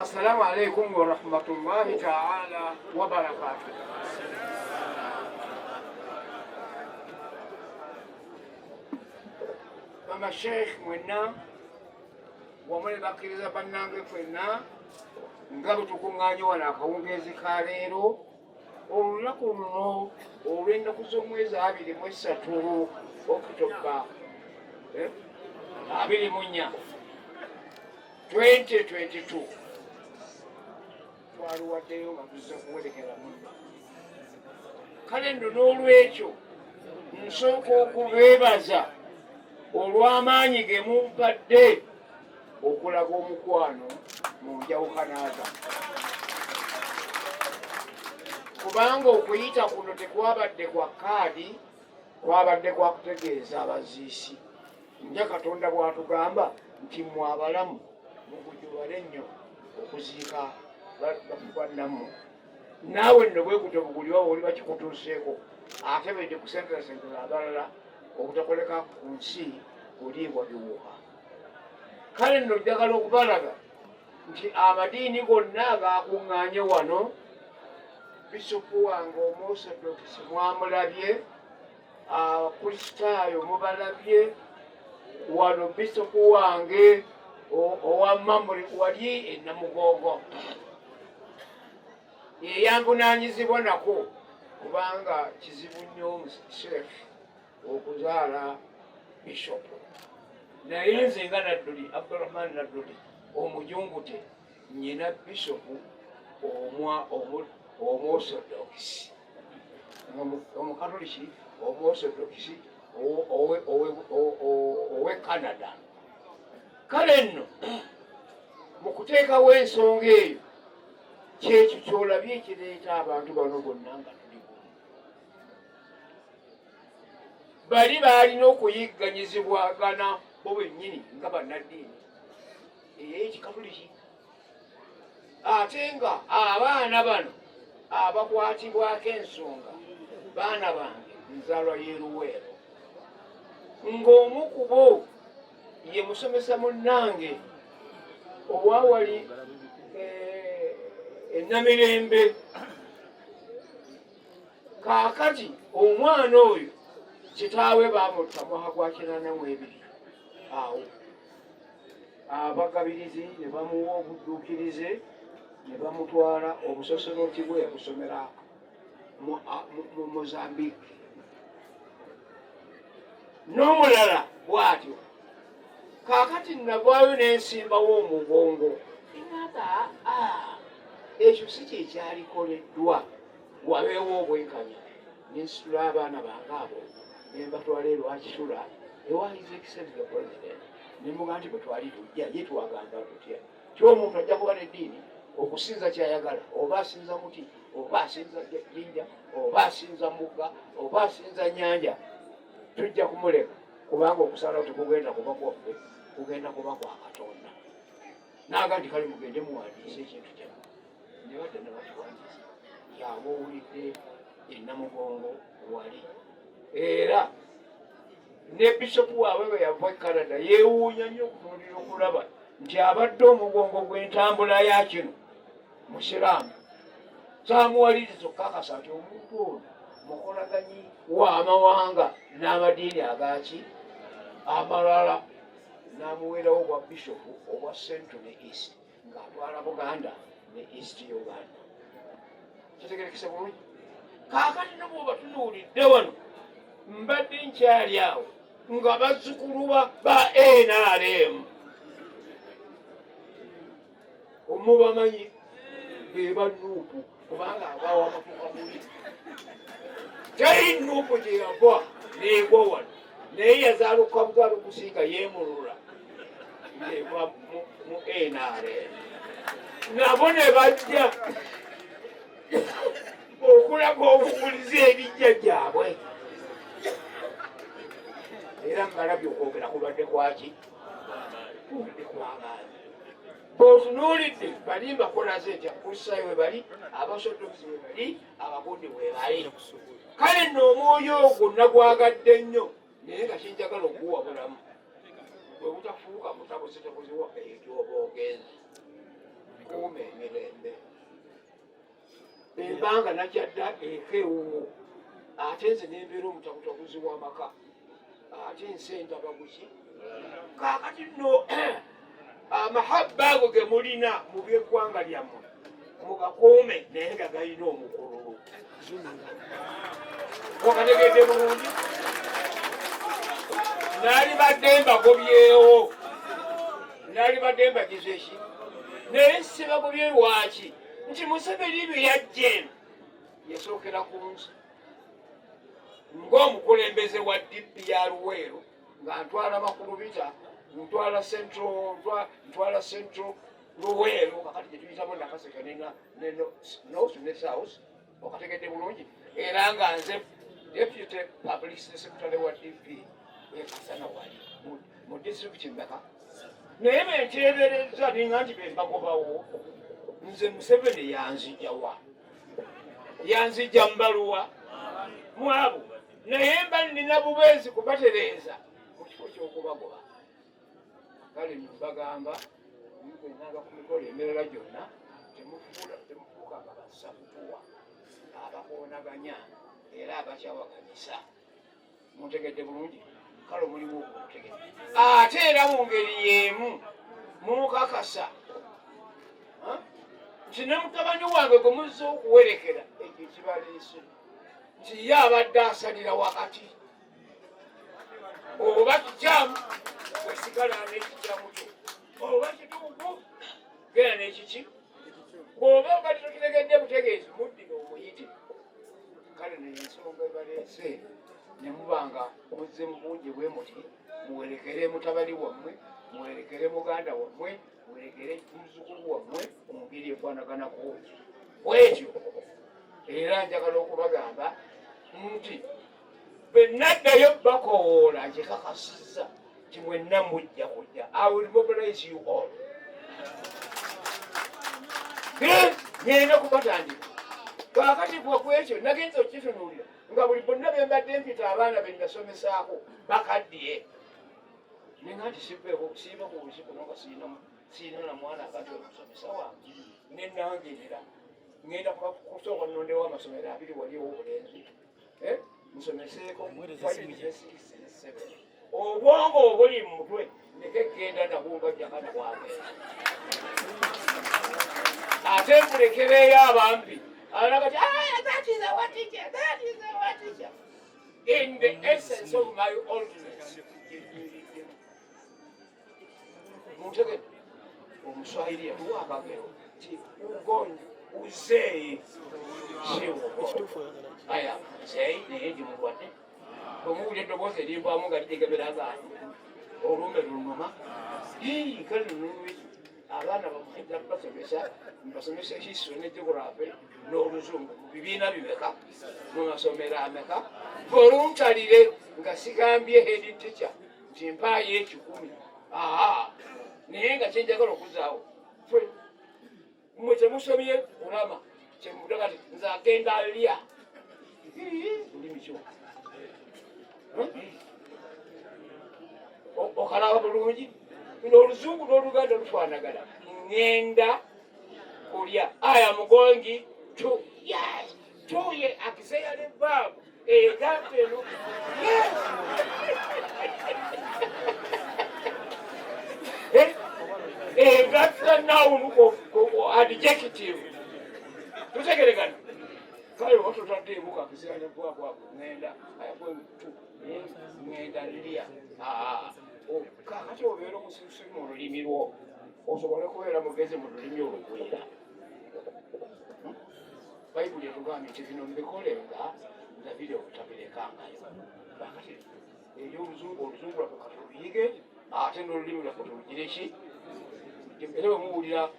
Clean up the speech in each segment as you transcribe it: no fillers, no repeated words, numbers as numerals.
Assalamu alaikum warahmatullahi taala wabarakatuh. Mama Sheikh mwenna wamu ne bakkiriza bannange ffenna nga bwe tukuŋŋaanye wano akawungeezi ka leero, olunaku luno olw'ennaku z'omwezi 23 Okitoba 24 2022, twaluwaddeyo nga tuzze kuwerekera munno. Kale nno n'olwekyo nsooka okubeebaza olw'amaanyi ge mumpadde okulaga omukwano mu njawukana zange, kubanga okuyita kuno tekwabadde kwa kaadi, kwabadde kwa kutegeeza abaziisi nja Katonda bw'atugamba nti mmwe abalamu mugujubale nnyo okuziika bannammwe. Naawe nno bwe gutyo buguliwa oli bakikutuuseeko, ate bedde kusenterasentera abalala obutakoleka ku nsi kuliibwa biwuka. Kale nno njagala okubalaga nti amadiini gonna agaakuŋŋaanye wano, bisopu wange Omwosodokisi mwamulabye, Abakristaayo mubalabye wano, bisopu wange owa Mamuli wali e Namugongo yeyanvunanyizibwa nako, kubanga kizibu nnyo sheikh okuzaala bishopu. Naye nze nga Nadduli Abdurahman Nadduli omujungute, nyina bishopu Omworthodox, Omukatoliki Omworthodox owe Canada. Kale nno mu kuteekawo ensonga eyo, kyekyo kyolabye ekireeta abantu bano bonna nga tuli bumu. Bali baalina okuyigganyizibwagana bo bennyini nga bannaddiini ey'Ekikatoliki, ate nga abaana bano abakwatibwako ensonga baana bange, nzalwa y'e Luweero, ng'omu ku bo ye musomesa munnange owawali enamirembe. Kaakati omwana oyo kitaawe baamutta mwaka gwa 82 awo, abagabirizi ne bamuwa obudduukirize ne bamutwala obusosoroti bwe yabusomera mu Mozambique. N'omulala bw'atyo. Kaakati navaayo n'ensimbawo omugongo, ingamba ekyo si kyekyalikoleddwa wabeewo obwenkanya, nensitula abaana bange abo nembatwala e Rwakitura ewa His Excellency the President, nemuga nti bwe twali tujja ye twagamba tutya ti omuntu ajja kuba n'eddiini okusinza kyayagala, oba asinza muti, oba asinza jjinja, oba asinza mugga, oba asinza nyanja, tujja kumuleka, kubanga okusalawo tekugenda kuba kwaffe, kugenda kuba kwa Katonda. Naaga nti kale mugende muwandiise ekintu kyammwe, ne badda ne bakiwandiisa. Yaba owulidde enamugongo wali, era ne bishopu waabwe bwe yava e Canada yeewuunya nnyo okutunuulira okulaba nti abadde omugongo gw'entambula ya kino musiraamu. Kyamuwaliriza okukakasa nti omuntu ono mukolaganyi w'amawanga n'amadiini agaki amalala, n'amuweerawo obwa bishopu obwa Central ne East, ng'atwala Buganda ne East Uganda. Kitegerekese bulungi. Kaakati no bw'oba tunuulidde wano, mbadde nkyali awo nga bazzukulu ba NRM omubamanyi be ba NUP, kubanga abawa amatuka muli teri NUP gye yagwa neegwa wano, naye yazaaluka buzaalukusinga yeemulula ng'egwa mu NRM. Nabo ne bajja okulaga obuwulize ebijja gyabwe, era mbalabye okwogera kubadde kwaki, kubadde kwamaanyi. Bw'otunuulidde bali mbakolaze nti Abakristaayo we bali, Abasodokisi we bali, abagundi we bali. Kale nno omwoyo ogwo nagwagadde nnyo, naye nga kinjagala okuwabulamu bwe butafuuka mutabuzitabuzi wa eyo gy'oba ogenze. Kuuma emirembe. Embanga najja dda eka ewuwo, ate nze nembeera omutakutakuzi w'amaka, ate ensi endaba guki. Kaakati nno amahabba ago ge mulina mu by'eggwanga lyammwe mugakuume, naye nga galina omukululu. Wakategedde bulungi? Naalibadde mbagobyewo, naalibadde mbagize ki, naye sibagobye. Lwaki? Nti Museveni bye yajja eno yasookera ku nsi ng'omukulembeze wa DP ya Luweero, nga ntwala Makulubita, ntwala Central, ntwala Central Luweero, kakati gyetuyitamu Nakaseke ne North ne South. Okategedde bulungi? Era nga nze deputy publicity secretary wa DP ekasana wali mu disitulikiti mmeka, naye benteebereza ninga nti bembagobawo. Nze Museveni yanzijawa? Yanzija mubaluwa mwabo, naye mba nina bubeezi kubatereeza mu kifo ky'okubagoba. Kale nno mbagamba, mwenanga ku mikolo emirala gyonna, temufuuka nga basabutuwa abakoonaganya era abakyawaganyisa. Muntegedde bulungi? Kale omulimu ogwo mutegedde. Ate era mu ngeri y'emu mukakasa nti ne mutabani wange gwe muzze okuwerekera, ekyo ekibaleese, nti ye abadde asalira wakati, oba kikyamu wesigala n'ekikyamu kyo, oba kituufu genda n'ekiki. Bw'oba obadde tokitegedde butegeezi, muddire omuyite. Kale nensonga ebaleese ne muba nga muzze mu bungi bwe muti, muwerekere mutabani wammwe, muwerekere muganda wammwe, muwerekere muzzukulu wammwe mu ngeri efaanaganako bwetyo. Era njagala okubagamba nti bwe naddayo bakowoola, nkikakasizza nti mwenna mujja kujja. I will mobilize you all. Ngenda kubatandika kakati gwe ku ekyo nagenza okukitunuulira nga buli bonna be mbadde mpita abaana be nasomesaako bakaddiye, nenga nti siveeko siiva ku nsi kuno nga siina na mwana akati omusomesa wange. Nenangirira ngenda kusooka nnondewo amasomero 20 wali ow'obulenzi, nsomeseeko 5, 6, 7. Obwongo obuli mu mutwe ndeke genda nabwo nga jakana bwagenda, ate mbulekereyo abampi alagati, "Ah, that is our teacher, that is our teacher." In the essence of my oldness, muntegedde? Omuswahili yatuwa akagero ti ugonjwa uzee sio aya nzeeyi, naye ndi mulwadde. Bwemuwulira eddoboozi erinvaamu nga lijegemera nga olumbe lunuma, kale nolwekyo abaana bamugenda kubasomesa, mbasomesa history ne geography n'Oluzungu mu bibiina bimeka, mu masomero ameka, voluntarily, nga sigambye head teacher nti mpaayo 100. Aa, naye nga kyenjagala okuzaawo, mmwe temusomye kulama kyemudaga ti nze agenda lya lulimi kyo okalaba bulungi ng'Oluzungu n'Oluganda lufaanagana. Ŋŋenda kulya, I am going to, yes, to ye auxiliary verb egatta eno, yes. Egatta noun adjective. Tutegeregana? Kale oba totaddeemu ka auxiliary verb ako, ŋŋenda, I am going to, ŋŋenda lya. Kakati obeera omusirusiru mu lulimi lwo, osobole kubeera mugezi mu lulimi olugwira. Bayibuli etugambye nti bino mbikolenga ndabire obutabirekangayo. Kakati ebyoluzungu, Oluzungu lwaffe katuluyige, ate n'olulimi lwaffe tulugire ki. Era bwe muwulira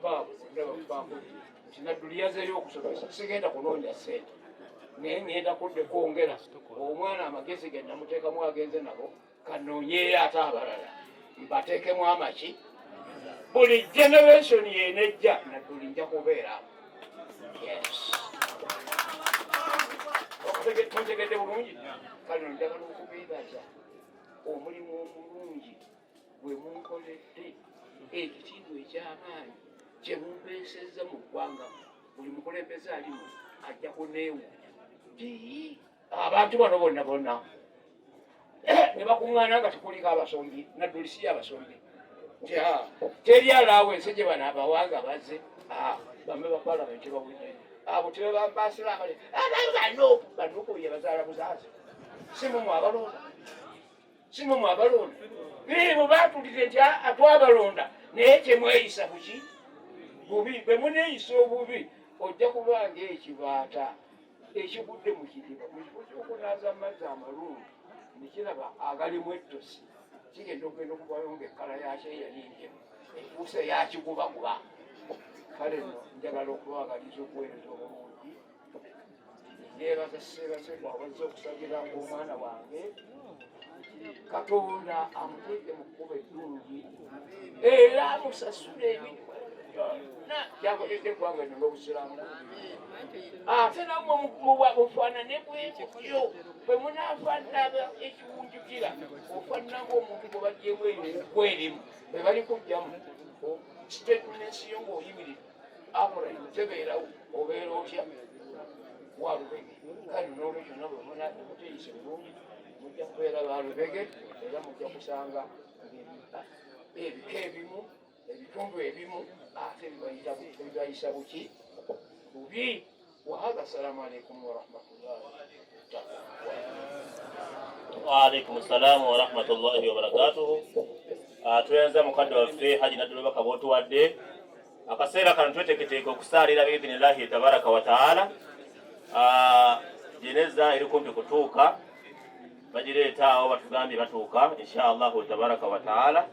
baabo ndaba baako nti Nadduli yazeeyo okusomesa, sigenda kunoonya ssente, naye ŋŋenda kudde kwongera omwana amagezi ge namuteekamu agenze nabo. Kanoonyeeyo ate abalala mbateekemu amaki. Buli generation yenejja, Nadduli nja kubeera. Yes, tontegedde bulungi? Kale njagala okubeebaza omulimu omulungi gwe munkoledde, ekitiibwa ekyamaanyi. Kyebumpeesezza mu ggwanga, buli mukulembeze alimu ajja kuneewuunya nti abantu bano bonna bonna ne bakuŋŋaana nga tekuliko abasombi naddulisiyo abasombi nti teri alaawo ensi gye bano abawanga bazze bame ba palamenti bawulire abo tebabambasira abale bano banukuye bazaala buzaazi si mumwe abalonda, si mumwe abalonda. Bwe batulire nti twabalonda, naye kyemweyisa buki bubi. Bwe muneeyisa obubi, ojja kuba ng'ekibaata ekigudde mu kidiba. Mu kifo ky'okunaaza amazzi amalungi nekiraba agalimu ettosi, kigenda okugenda okuvayo nga ekkala yakyo eyali enjeru efuuse yakigubaguba. Kale nno njagala okubagaliza okuweereza obulungi. Nebaza Ssebaze bwawazza okusabira omwana wange, Katonda amuteeke mu kkubo eddungi era amusasule ebintu byonna byakoledde eggwanga lino n'Obusiraamu. Ate nammwe mufaanane bwemutyo. Bwe munaafaanana ekiwunjukira, ofaanana ng'omuntu gwe baggyemu ebiwuku erimu, bwe bali kujjamu statements yo ng'oyimiridde upright tebeerawo, obeera otya? Walubege. Kale n'olwekyo nabwe muteeyise bulungi, mujja kubeera balubege era mujja kusanga ebika ebimu, ebitundu ebimu ate bibayisa buki bubi. Wahaza, assalamu alaikum warahmatullahi. Waalaikum salaamu warahmatullahi wabarakatuhu. Tweyanza mukadde waffe Haji Naddulubaka bwotuwadde akaseera kano. Tweteeketeeke okusaalira biidhinillahi tabaraka wataala. Jeneza eri kumpi kutuuka, bagireeta awo, batugambye batuuka insha Allahu tabaraka wataala.